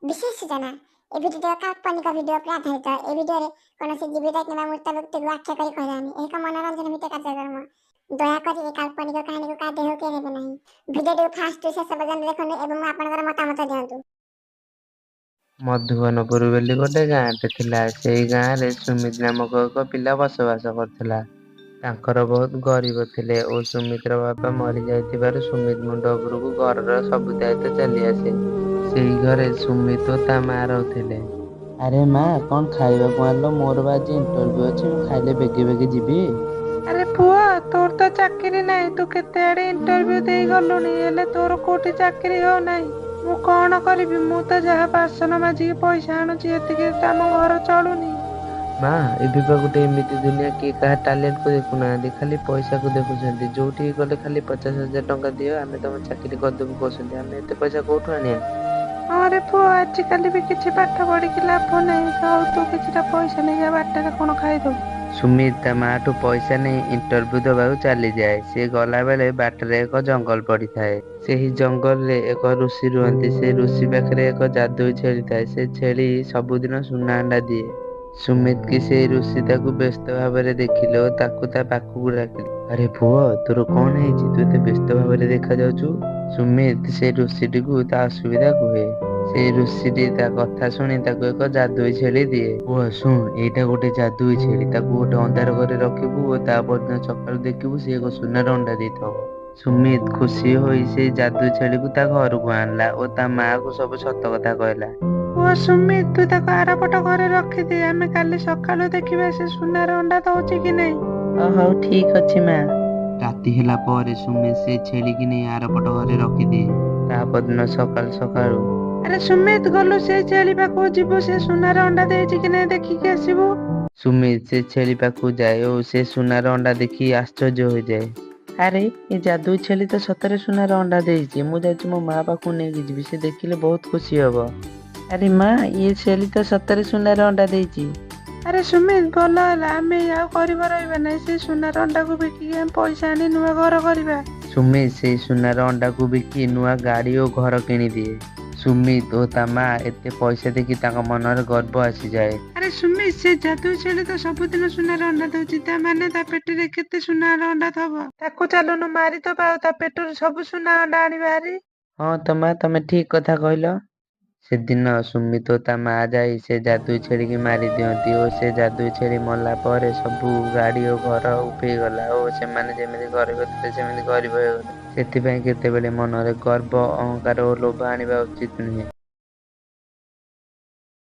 ବିଶେଷ ସୂଚନା, ଏ ଭିଡ଼ିଓଟି ଏକ କାଳ୍ପନିକ ଭିଡ଼ିଓ ଉପରେ ଆଧାରିତ। ଏ ଭିଡ଼ିଓରେ କୌଣସି ଜୀବିତ କିମ୍ବା ମୃତ ବ୍ୟକ୍ତିକୁ ଆଖ୍ୟା କରି କୁହାଯାଉନି। ଏହା ଏକ ମନୋରଞ୍ଜନ ଭିତ୍ତିକ କାର୍ଯ୍ୟକ୍ରମ। ଦୟାକରି ଏ କାଳ୍ପନିକ କାହାଣୀକୁ କାହା ଦେହକୁ କେହି ନେବେ ନାହିଁ। ଭିଡ଼ିଓଟିକୁ ଫାଷ୍ଟରୁ ଶେଷ ପର୍ଯ୍ୟନ୍ତ ଦେଖନ୍ତୁ ଏବଂ ଆପଣଙ୍କର ମତାମତ ଦିଅନ୍ତୁ। ମଧୁବନପୁର ବୋଲି ଗୋଟେ ଗାଁଟେ ଥିଲା। ସେଇ ଗାଁରେ ସୁମିତ ନାମକ ଏକ ପିଲା ବସବାସ କରୁଥିଲା। ତାଙ୍କର ବହୁତ ଗରିବ ଥିଲେ ଓ ସୁମିତର ବାପା ମରିଯାଇଥିବାରୁ ସୁମିତ ମୁଣ୍ଡ ଉପରକୁ ଘରର ସବୁ ଦାୟିତ୍ୱ ଚାଲିଆସେ। ସେଇ ଘରେ ସୁମିତ ଓ ତା ମା ରହୁଥିଲେ। ଆରେ ମା, କଣ ଖାଇବାକୁ ଆଣିଲ? ମୋର ବା ଆଜି ଇଣ୍ଟରଭ୍ୟୁ ଅଛି, ମୁଁ ଖାଇଲେ ବେଗେ ବେଗେ ଯିବି। ଆରେ ପୁଅ, ତୋର ତ ଚାକିରି ନାହିଁ। ତୁ କେତେ ଆଡେ ଇଣ୍ଟରଭ୍ୟୁ ଦେଇ ଗଲୁଣି, ହେଲେ ତୋର କୋଉଠି ଚାକିରି ହଉନାହିଁ। ମୁଁ କଣ କରିବି? ମୁଁ ତ ଯାହା ବାସନ ମାଜିକି ପଇସା ଆଣୁଛି, ଏତିକିରେ ତ ଆମ ଘର ଚଳୁନି। ମା, ଏବେ ବା ଗୋଟେ ଏମିତି ଦୁନିଆ, କିଏ କାହା ଟ୍ୟାଲେଣ୍ଟକୁ ଦେଖୁନାହାନ୍ତି, ଖାଲି ପଇସାକୁ ଦେଖୁଛନ୍ତି। ଯୋଉଠିକି ଗଲେ ଖାଲି 50,000 ଟଙ୍କା ଦିଅ, ଆମେ ତମ ଚାକିରି କରିଦେବୁ କହୁଛନ୍ତି। ଆମେ ଏତେ ପଇସା କୋଉଠୁ ଆଣିବା? ହଁ ରେ ପୁଅ, ଆଜିକାଲି ବି କିଛି ପାଠ ପଢିକି ଲାଭ ନାହିଁ। ହଉ, ତୁ କିଛିଟା ପଇସା ନେଇଯା, ବାଟରେ କଣ ଖାଇଦବୁ। ସୁମିତ ତା ମାଠୁ ପଇସା ନେଇ ଇଣ୍ଟରଭ୍ୟୁ ଦେବାକୁ ଚାଲିଯାଏ। ସେ ଗଲାବେଳେ ବାଟରେ ଏକ ଜଙ୍ଗଲ ପଡ଼ିଥାଏ। ସେହି ଜଙ୍ଗଲରେ ଏକ ଋଷି ରୁହନ୍ତି। ସେ ଋଷି ପାଖରେ ଏକ ଯାଦୁଇ ଛେଳି ଥାଏ। ସେ ଛେଳି ସବୁଦିନ ସୁନା ଅଣ୍ଡା ଦିଏ। ସୁମିତ କି ସେଇ ଋଷି ତାକୁ ବ୍ୟସ୍ତ ଭାବରେ ଦେଖିଲେ ଓ ତାକୁ ତା ପାଖକୁ ଡାକିଲେ। ଆରେ ପୁଅ, ତୋର କଣ ହେଇଛି? ତୁ ଏତେ ବ୍ୟସ୍ତ ଭାବରେ ଦେଖାଯାଉଛୁ। ସୁମିତ ସେ ଋଷିଟିକୁ ତା ଅସୁବିଧା କୁହେ। ସେଇ ଋଷିଟି ତା କଥା ଶୁଣି ତାକୁ ଏକ ଯାଦୁଇ ଛେଳି ଦିଏ। ପୁଅ ଶୁଣ, ଏଇଟା ଗୋଟେ ଯାଦୁଇ ଛେଳି। ତାକୁ ଗୋଟେ ଅନ୍ଧାର ଘରେ ରଖିବୁ ଓ ତା ପରଦିନ ସକାଳୁ ଦେଖିବୁ ସେ ଏକ ସୁନାର ଅଣ୍ଡା ଦେଇଥିବ। ସୁମିତ ଖୁସି ହୋଇ ସେଇ ଯାଦୁ ଛେଳିକୁ ତା ଘରକୁ ଆଣିଲା ଓ ତା ମାକୁ ସବୁ ସତ କଥା କହିଲା। ପୁଅ ସୁମିତ, ତୁ ତାକୁ ଆରପଟ ଘରେ ରଖିଦେ, ଆମେ କାଲି ସକାଳୁ ଦେଖିବା ସେ ସୁନାର ଅଣ୍ଡା ଦଉଛି କି ନାହିଁ। ହଉ, ଠିକ ଅଛି ମା। ରାତି ହେଲା ପରେ ସୁମିତ ସେ ଛେଳିକି ନେଇ ଆରପଟ ଘରେ ରଖିଦିଏ। ତା ପରଦିନ ସକାଳୁ ସକାଳୁ, ଆରେ ସୁମିତ, ଗଲୁ ସେଇ ଛେଳି ପାଖକୁ ଯିବୁ, ସେ ସୁନାର ଅଣ୍ଡା ଦେଇଛି କି ନାହିଁ ଦେଖିକି ଆସିବୁ। ସୁମିତ ସେ ଛେଳି ପାଖକୁ ଯାଏ ଓ ସେ ସୁନାର ଅଣ୍ଡା ଦେଖି ଆଶ୍ଚର୍ଯ୍ୟ ହୋଇଯାଏ। ଆରେ, ଏ ଯାଦୁଇ ଛେଳି ତ ସତରେ ସୁନାର ଅଣ୍ଡା ଦେଇଛି। ମୁଁ ଯାଉଛି ମୋ ମା ପାଖକୁ ନେଇକି ଯିବି, ସେ ଦେଖିଲେ ବହୁତ ଖୁସି ହବ। ଆରେ ମା, ଇଏ ଛେଳି ତ ସତରେ ସୁନାର ଅଣ୍ଡା ଦେଇଛି। ଆରେ ସୁମିତ, ଭଲ ହେଲା, ଆମେ ଆଉ ଗରିବ ରହିବା ନାହିଁ। ସେ ସୁନାର ଅଣ୍ଡାକୁ ବିକିକି ଆମେ ପଇସା ଆଣି ନୂଆ ଘର କରିବା। ସୁମିତ ସେଇ ସୁନାର ଅଣ୍ଡାକୁ ବିକି ନୂଆ ଗାଡ଼ି ଓ ଘର କିଣିଦିଏ। ସୁମିତ ଓ ତା ମା ଏତେ ପଇସା ଦେଖି ତାଙ୍କ ମନରେ ଗର୍ବ ଆସିଯାଏ। ଆରେ ସୁମିତ, ସେ ଯାଦୁ ଛେଳି ତ ସବୁଦିନ ସୁନାର ଅଣ୍ଡା ଦଉଛି, ତା ମାନେ ତା ପେଟରେ କେତେ ସୁନାର ଅଣ୍ଡା ଥବ। ତାକୁ ଚାଲୁନୁ ମାରିଦବା ଆଉ ତା ପେଟରୁ ସବୁ ସୁନା ଅଣ୍ଡା ଆଣିବା ହାରି। ହଁ ତ ମା, ତମେ ଠିକ କଥା କହିଲ। ସେଦିନ ସୁମିତ ଓ ତା ମା ଯାଇ ସେ ଯାଦୁଇ ଛେଳିକି ମାରି ଦିଅନ୍ତି ଓ ସେ ଯାଦୁଇ ଛେଳି ମଲା ପରେ ସବୁ ଗାଡ଼ି ଓ ଘର ଉଭେଇଗଲା ଓ ସେମାନେ ଯେମିତି ଗରିବ ଥିଲେ ସେମିତି ଗରିବ ହେଇଗଲେ। ସେଥିପାଇଁ କେତେବେଳେ ମନରେ ଗର୍ବ, ଅହଙ୍କାର ଓ ଲୋଭ ଆଣିବା ଉଚିତ ନୁହେଁ।